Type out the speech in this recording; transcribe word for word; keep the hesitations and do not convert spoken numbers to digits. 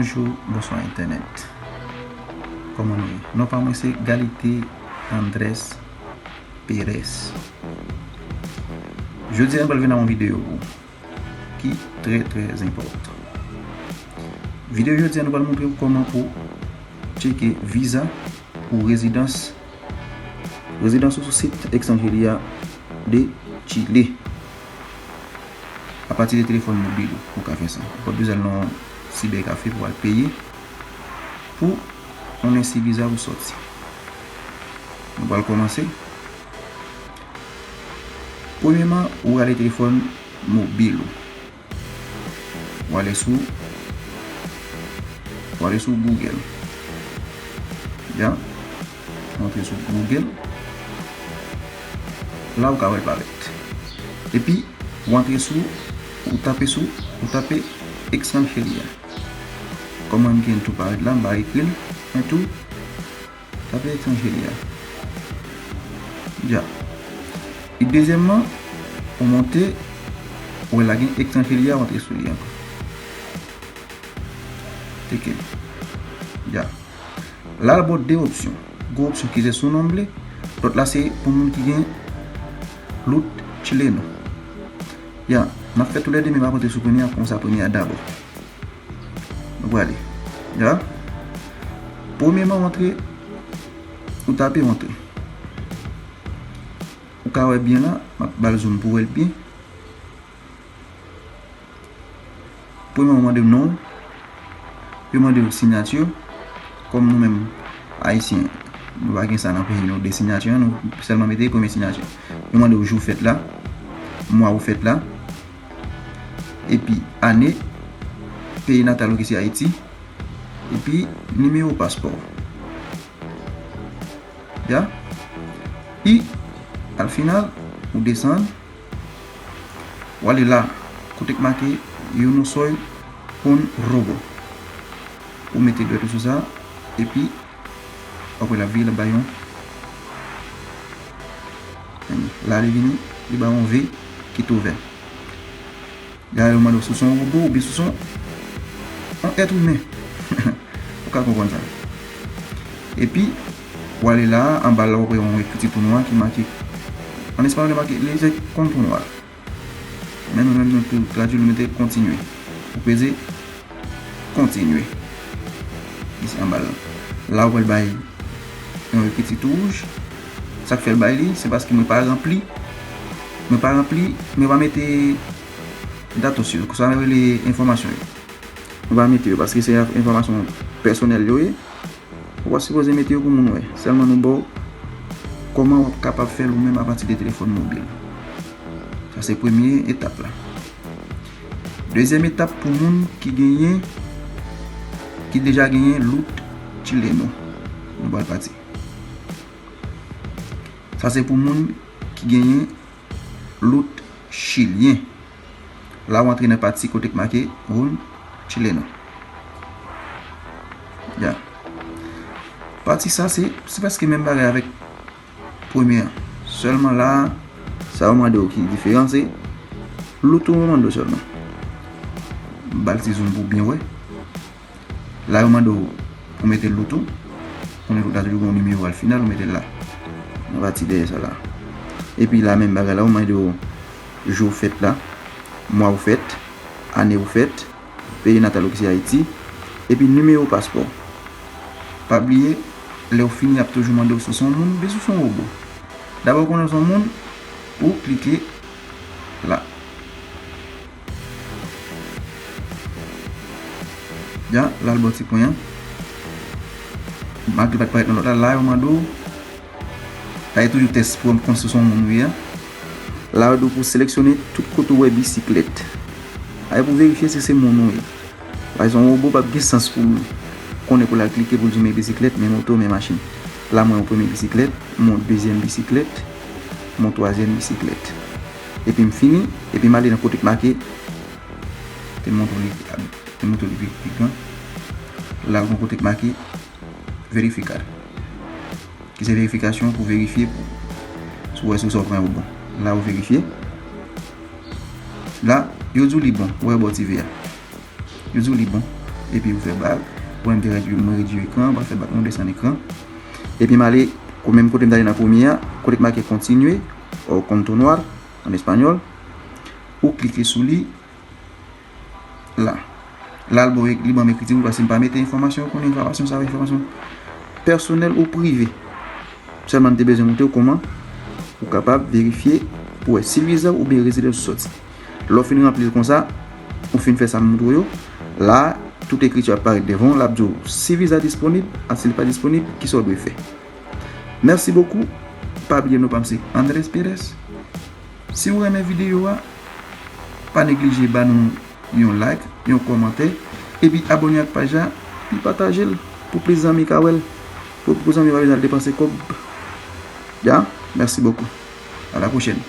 Bonjou, bonswa entènèt. Kòman nou ye? Non pa mwen se Galite Andrès Perez. Jodi a nou pral vin ak yon videyo pou ki trè, trè enpòtan. Videyo jodi a nou pral montre w kòman pou tcheke viza pou rezidans, rezidans ou sou sit Extranjeria de Chile. Apati de telefòn mobil ou, ou ka fè sa. Ou pa bezwen al nan yon sibèkafe pou al peye pou konnen si viza ou sòti. Nou pral kòmanse. Premyèman, ou rale telefòn mobil ou. W ale sou, w ale sou Google. Ya, w antre sou Google. La ou ka wè l parèt. Epi, w antre sou, ou tape sou, ou tape Extranjeria. Kòman m gen tou parèt la, m pa ekri l, men tou, tape Extranjeria. Ya. E dezyèmman, ou monte, ou wè la gen Extranjeria, ou antre sou li ankò. Teke. Ya. La, l ba w de opsyon. Gwo opsyon ki se su nombre, lòt la se pou moun ki gen lud chileno. Ya, n ap fè toulède, men m ap antre sou premye a, konsa premye a dabò. Nou prale. Ya. Premyèman, w antre, ou tape w antre. Ou ka wè byen la, m ap ba l zoom pou w wè l byen. Premyèman, yo mande w non. Yo mande w siyati. Kòm nou menm, Ayisyen, nou pa gen sa nan peyi nou, de siyati, nou sèlman mete premye siyati. Yo mande w jou fèt la, mwa ou fèt la, epi ane, peyi natal ou ki se Ayiti, epi nimewo paspò. Ya. E, al final, ou desann, w ale la, kote k make Yo no soy un robot. Ou mete dwèt ou sou sa, epi apre l ap veye, l ap ba yon, la li vini, li ba yon V ki tou ouvè. Gade, yo mande w si w se yon wobo oubyen si w se yon, yon èt imen. Ou ka konprann sa. Epi, w ale la, anba la, w wè yon ekriti tou nwa ki make, an espanyòl, li make lejè kon tou nwa. Men nou menm, nou tou tradui, nou mete kontinye. Ou peze kontinye. Isi anba la. La, ou pral bay yon ekriti tou wouj. Sa k fè l bay li, se paske mwen pa ranpli. Mwen pa ranpli, mwen pa mete datos yo. Sa rele enfòmasyon yo. Mwen pa mete yo paske se enfòmasyon pèsonèl yo ye. Ou pa sipoze mete yo pou moun wè. Sèlman nou ba w kòman w ap kapab fè l ou menm apati de telefòn mobil. Sa se premye etap la. Dezyèm etap pou moun ki genyen, ki deja genyen lud chileno. Nou pral pati. Sa se pou moun ki genyen lud chilyen. La w antre nan pati kote k make un chileno. Ya. Pati sa se, se prèske menm bagay avèk premye an. Sèlman la, sa yo mande w ki diferan se lud ou yo mande w sèlman. M ba l ti zoom pou w byen wè. La yo mande w pou mete lud ou. Konnen lud la toujou gen yon nimewo al final, ou mete l la. Nan pati dèyè sa la. Epi la menm bagay la, yo mande w jou w fèt la, mwa ou fèt, ane ou fèt, peyi natal ou ki se Ayiti, epi nimewo paspò. Pa bliye, lè w fini, y ap toujou mande w si w se yon moun oubyen si w se yon wobo. Dabò w konnen w se yon moun, ou klike la. Ya, la l ba w ti pwen an. Malgre l pa t parèt nan lòt la, la yo mande w. Sa se toujou tès pou konn si w se yon moun ou ye a. La yo di w pou seleksyone tout kote w wè bisiklèt. Sa se pou verifye si se moun ou ye. Paske yon wobo p ap gen sans pou l konnen pou l al klike pou l di w men bisiklèt, men moto, men machin. La m wè yon premye bisiklèt, m wè yon dezyèm bisiklèt, m wè yon twazyèm bisiklèt. Epi m fini, epi m ale nan kote k make, te montre w li, te montre w li pi, pi gran. La gen yon kote k make verifikar. Ki se verifikasyon pou verifye pou, si w wè si sa w pran yo bon. La ou verifye. La, yo di w li bon, ou wè bò ti V a. Yo di w li bon. epi ou fè bak. Ou menm te redui, mwen redui ekran, m pral fè bak, nou desann ekran. Epi m ale, kou menm kote m t ale nan premye a, kote k make kontinye, o contonear, an espanyòl, ou klike sou li, la. La, l ban m, li ban m ekri ti bout, paske m pa mete enfòmasyon, ou konnen enfòmasyon sa, enfòmasyon pèsonèl ou prive. Sèlman m te bezwen montre w kòman ou kapab verifye pou wè si viza w oubyen rezidans ou sòti. Lè w fin ranpli l konsa, ou fin fè sa m montre w yo, la, tout ekriti ap parèt devan w, l ap di w si viza disponib, ak si l pa disponib, kisa w dwe fè. Mèsi bokou. Pa bliye non pa m se Andres Perez. Si w renmen videyo a, pa neglije ba nou yon like, yon kòmantè, epi abòne ak paj la, epi pataje l pou plis zanmi ka wè l, pou, pou zanmi pa bezwen al depanse kòb. Ya, mèsi bokou. A la pwochèn.